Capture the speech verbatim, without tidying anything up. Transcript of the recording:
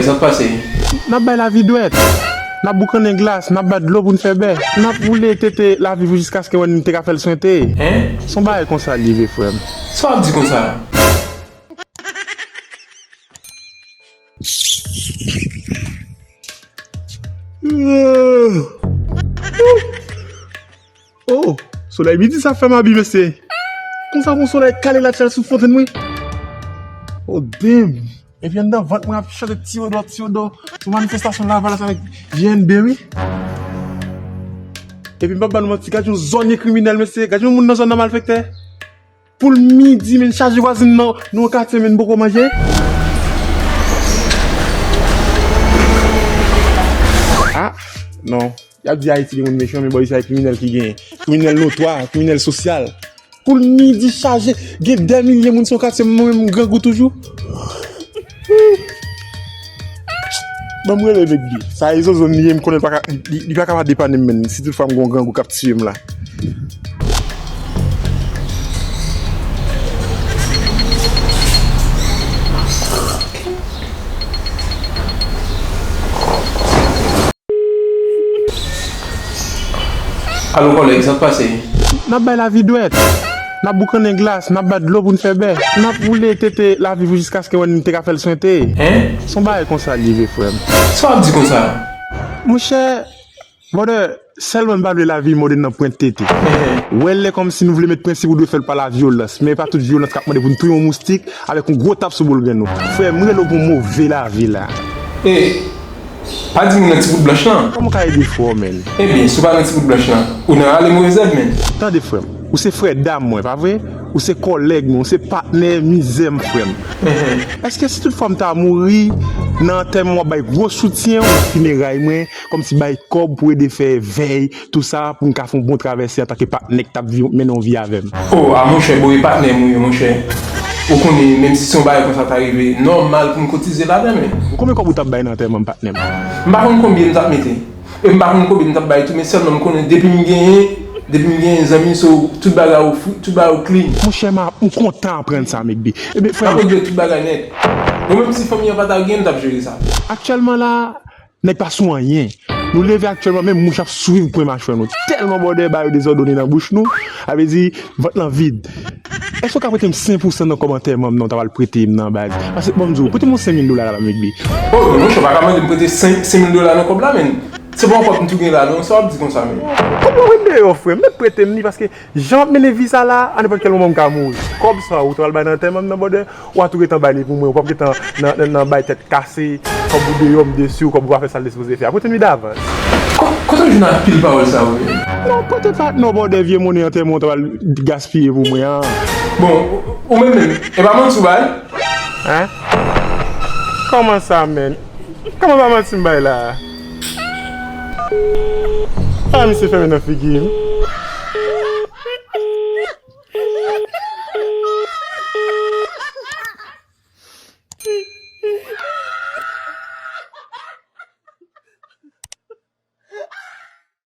Sa k pase? N ap bay lavi dwèt. N ap boukannen glas, n ap bat dlo pou n fè bè. N ap woule tete lavi pou jiskaske wè n te ka fè l swente. Hein? Se yon bagay konsa l ye vre, frè m. Sa w ap di konsa? Oh, solèy midi sa fè m abi, mesye. Konsa, bon solèy kale la, chal sou fontenn mwen. Oh, damn. Epi anndan vant mwen ap chante ti odò, ti odò. Se yon manifestasyon Lavalas avèk G N B, wi. Epi m p ap ba nou manti, gad yon zòn ye kriminèl, mesye. Gad yon moun nan zòn nan malfektè. Pou l midi, men chaje vwazin nan, nan katye, men poko manje. Ah, non. Y ap di Ayiti gen moun mechan, men bò isi a kriminèl ki genyen. Kriminèl notwa, kriminèl sosyal. Pou l midi chaje, gen dè milye moun sou katye, mwen menm grangou toujou. Ban m rele Megbi. Sa e zozon li ye, m konnen li pa ka, li, li pa ka pa depann m, menn. Si tout fwa m gon grangou k ap tiye m la. Alo, kòlèg, sa k pase? N ap bay lavi dwèt. N ap boukannen glas, n ap bat dlo pou n fè bè. N ap woule tete lavi pou jiskaske wè n te ka fè l swente. Hein? Se yon bagay konsa l ye vre, frè m. Sa w ap di konsa? Monchè, brother, sèlman m pa vle lavi mòde nan pwent tete. Hein? Wè lè kòmsi nou vle met prensip ou dwe fè l pa lavyolans, men pa tout vyolans k ap mande pou n touye yon moustik avèk yon gwo tap sou boul grenn nou. Frè m, rele w pou move lavi la. E, pa di m nan ti bout blanch lan. Kòman w ka ede frè w, menn? Ebyen, si w pa nan ti bout blanch lan, ou nan rale move zèb, menn. Tande, frè m, ou se frè dam mwen, pa vre? Ou se kòlèg mwen, ou se patnè mizè m, frè m. Èske si tout fwa m ta mouri nan antèman, w ap bay gwo soutyen, w ap fineray mwen, kòmsi bay kòb pou ede fè vèy, tou sa, pou m ka fè yon bon travèse antanke patnè k t ap viv, mennen yon vi avè m? O, a monchè, bon, e patnè m ou ye, monchè. Ou konnen, menm si se yon bagay konsa ta rive, nòmal pou m kotize ladan, men. Konbyen kòb ou t ap bay nan antèman m, patnè m? M pa konn konbyen m t ap mete. E m pa konn konbyen m t ap bay tou, men sèlman m konnen depi m genyen, depi m genyen zanmi, so, tout bagay ou fou, tout bagay ou clean. Monchè, m a, m kontan aprann sa, Megbi. Ebyen, frè m, m ap regle tout bagay nèt. Bon, menm si fanmi an pa ta genyen, m t ap jere sa. Aktyèlman la, nèg pa sou anyen. Nou leve aktyèlman, menm mouch ap swiv pwen machwè nou. Tèlman bòdè ba yo dezòdone nan bouch nou, sa vle di, vant lan vid. Èske w ka prete m senk pousan nan kòb antèman m nan, w ta pral prete m nan, baz? Paske, bon, m di w, prete m yon senk mil dola la, Megbi. O, men monchè, w pa ka mande m prete senk, senk mil dola nan kòb la, menn. Se pa yon kòb m tou gen la, non, sa w ap di konsa, menn? Kòb la, wi, m deyò, frè m. Mèt prete m li, paske jan m ap mennen vi sa la, a nenpòt kèl moman m ka mouri. Kòb sa ou t pral bay nan antèman m nan, bòdè, w a tou gentan bay li pou mwen, ou p ap gentan nan, nan, nan bay tèt kase, kòb ou deyò, m desi w, kòb ou pa fè sa l te sipoze fè a. Prete m li davans. Ko-, kote w jwenn ak pil pawòl sa yo, menn? Non, prete pa, non, bòdè, vye monnen antèman w t ap al gaspiye pou mwen an. Bon, ou, ou menm menm, e pa manti w bay? Hein? Kòman sa, menn? Kòman pa manti m bay la a? A, misye fèmen nan figi m.